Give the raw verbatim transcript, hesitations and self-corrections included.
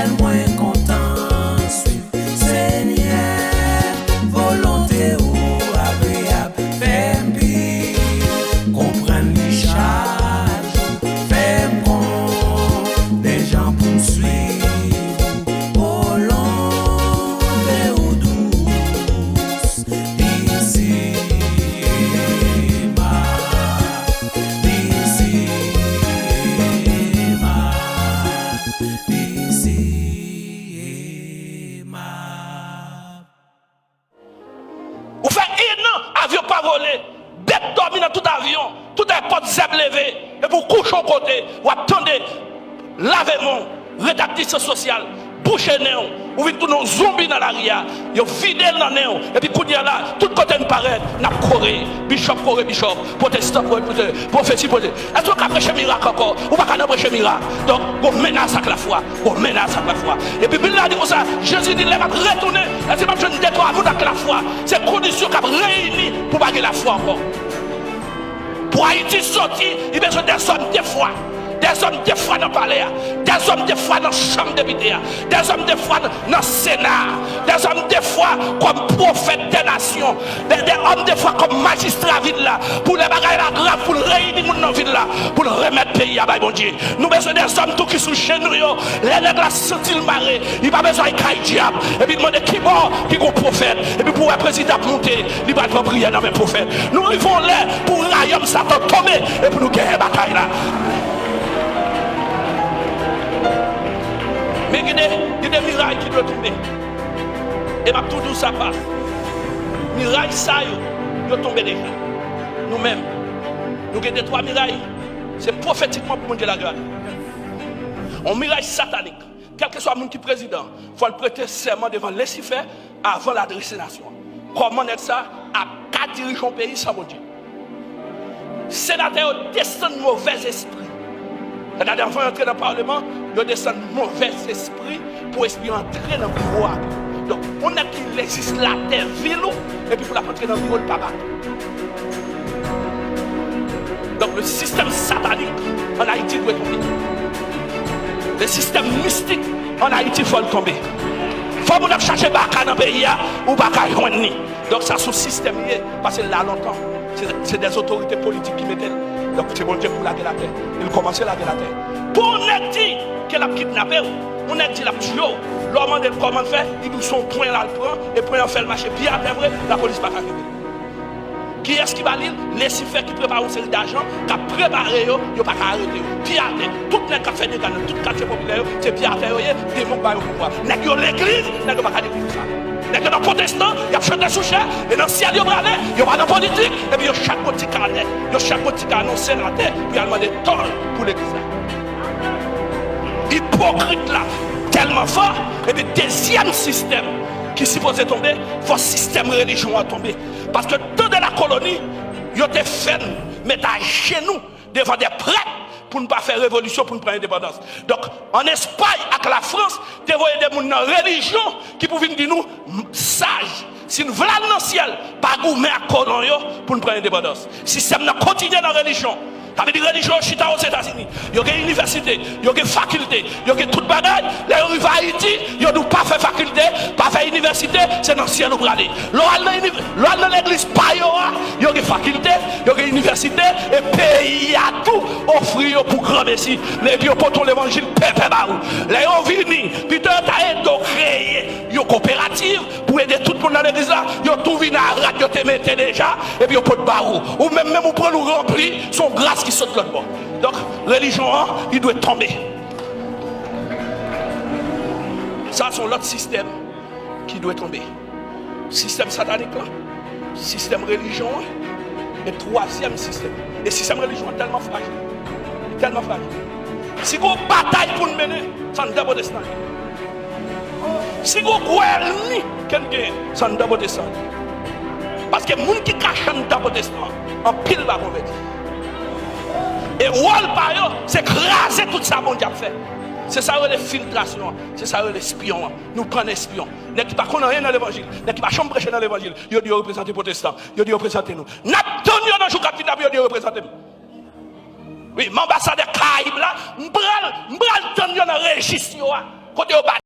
Mwen kontan swiv Senyè, volonte ou agreyab, fè m pi konprann li chak jou, fè m konnen jan pou m swiv ou, volonte ou dous, li si e ma, li si e ma. Isi e ma. Ou fè en an avyon pa vole, bèt dòmi nan tout avyon, tout èpòt zèb leve, epi w kouche yon kote, w ap tande lave men w, ret ak distans sosyal, bouche nen w, ou vin tounen yon zonbi nan lari a, yo vide l nan nen w, epi kounye a la, tout kote n parèt, n ap kore, bichòp kore bichòp, pwotestan kore pwotestan, pwofesi pwofesi. Èske w ka preche mirak ankò? Ou pa ka nan preche mirak. Donk, gon menas ak lafwa. Gon menas ak lafwa. E Bib la di konsa, Jezi di, lè m ap retounen, èske m ap jwenn de twa moun ak lafwa? Se kondisyon k ap reyini pou pa gen lafwa ankò. Pou Ayiti soti, li bezwen dèzòm de fwa. Dèzòm de fwa nan palè a. Dèzòm de fwa nan chanm depite a. Dèzòm de fwa nan Sena a, dèzòm de fwa kòm pwofèt dè nasyon, dè, dè òm de fwa kòm majistra vil la, pou lè bagay la grav, pou l reyini moun nan vil la, pou l remèt peyi a bay Bondye. Nou bezwen dèzòm tou ki sou jenou yo. Lè nèg la santi l mare, li pa bezwen al kay dyab, epi l mande kibò ki gon pwofèt, epi pou wè prezidan ap monte, li pral pran priyè nan men pwofèt. Nou rive yon lè pou rayòm Satan tonbe, epi nou genyen batay la. Men gen de, gen de miray ki dwe tonbe. E m ap tou di w sa pa. Miray sa yo, yo tonbe deja. Nou menm, nou gen de twa miray. Se pwofetikman pou Bondye lage atè. Yon miray satanik. Kèlkeswa moun ki prezidan, fò l prete sèman devan Lisifè avan l adrese nasyon an. Kòman nèg sa ap ka dirije yon peyi san Bondye? Senatè yo desann movèz espri. Gade, anvan yo antre nan palman, yo desann movèz espri pou espri antre nan biwo a. Donk, yon nèg ki lejislatè vil ou, epi pou l ap antre nan biwo, l pa ba. Donk, le sistèm satanik ann Ayiti dwe tonbe. Le sistèm mistik ann Ayiti fò l tonbe. Fò moun ap chache baka nan peyi a, ou pa ka jwenn li. Donk, sa se yon sistèm li ye, paske l la lontan. Se, se dè otorite politik ki mete l. Donk, se Bondye pou lage l atè. E l kòmanse lage l atè. Pou yon nèg di ke l ap kidnape w, yon nèg di l ap tiye w, lè w mande l kòman l fè, li di w se yon pwen l al pran, e pwen an fè l mache pi atè vre, lapolis pa ka kenbe l. Kiyès ki ba li l? Lisifè ki prepare yon seri dajan, k ap prepare yo, yo pa ka arete yo. Pye atè. Tout nèg k ap fè dega nan tout katye popilè yo, se pye atè yo ye, demon k ba yo pouvwa. Nèg yo legliz, nèg yo pa ka dekouvri sa. Nèg yo nan pwotestan, y ap chante sou chè, e nan syèl yo prale, yo pa nan politik, epi yo chak gon ti kanè, yo chak gon ti kanè yon senatè pou y al mande tòl pou legliz la. Ipokrit la tèlman fò, epi dezyèm sistèm ki sipoze tonbe, fò sistèm relijyon an tonbe. Paske tan de la koloni, yo te fè n met ajenou devan de prèt pou n pa fè revolisyon, pou n pran endepandans. Donk, ann Espay ak Lafrans, te voye de moun nan relijyon ki pou vin di nou, m, saj. Si n vle al nan syèl, pa goumen ak kolon yo pou n pran endepandans. Sistèm nan kontinye nan relijyon. Sa vle di relijyon yo chita Ozetazini. Yo gen inivèsite, yo gen fakilte, yo gen tout bagay. Lè yo rive Ayiti, yo di w pa fè fakilte, pa fè inivèsite, se nan syèl ou prale. Lè w al nan iniv-, lè w al nan legliz pa yo a, yo gen fakilte, yo gen inivèsite, e peyi a tou ofri yo pou granmesi. Men epi yo pote yon levanjil pèpè ba ou. Lè yo vini, pito yo ta ede w kreye yon koperativ, pou ede tout moun nan legliz la, yo tou vin a rad yo te mete deja, epi yo pot ba ou. Ou menm, menm ou pran l, ou ranpli, se yon gras ki sot lòt bò. Donk, relijyon an, li dwe tonbe. Sa se yon lòt sistèm ki dwe tonbe. Sistèm satanik la, sistèm relijyon an, e twazyèm sistèm. E sistèm relijyon an tèlman frajil. Tèlman frajil. Si gon batay pou n mennen, se anndan pwotestan li ye. Si gon gwo ènmi ke n genyen, se anndan pwotestan li ye. Paske moun ki kache anndan pwotestan, anpil pa konvèti. E wòl pa yo, se kraze tout sa Bondye ap fè. Se sa yo rele filtrasyon an, se sa yo rele espyon an. Nou pran espyon. Nèg ki pa konn anyen nan levanjil, nèg ki pa janm preche nan levanjil, yo di yo reprezante pwotestan, yo di yo reprezante nou. N ap tann yo nan jou k ap vini la pou yo di yo reprezante m. Wi, m anbasadè Karayib la, m pral, m pral tann yo nan rejis yo a. kote yo pa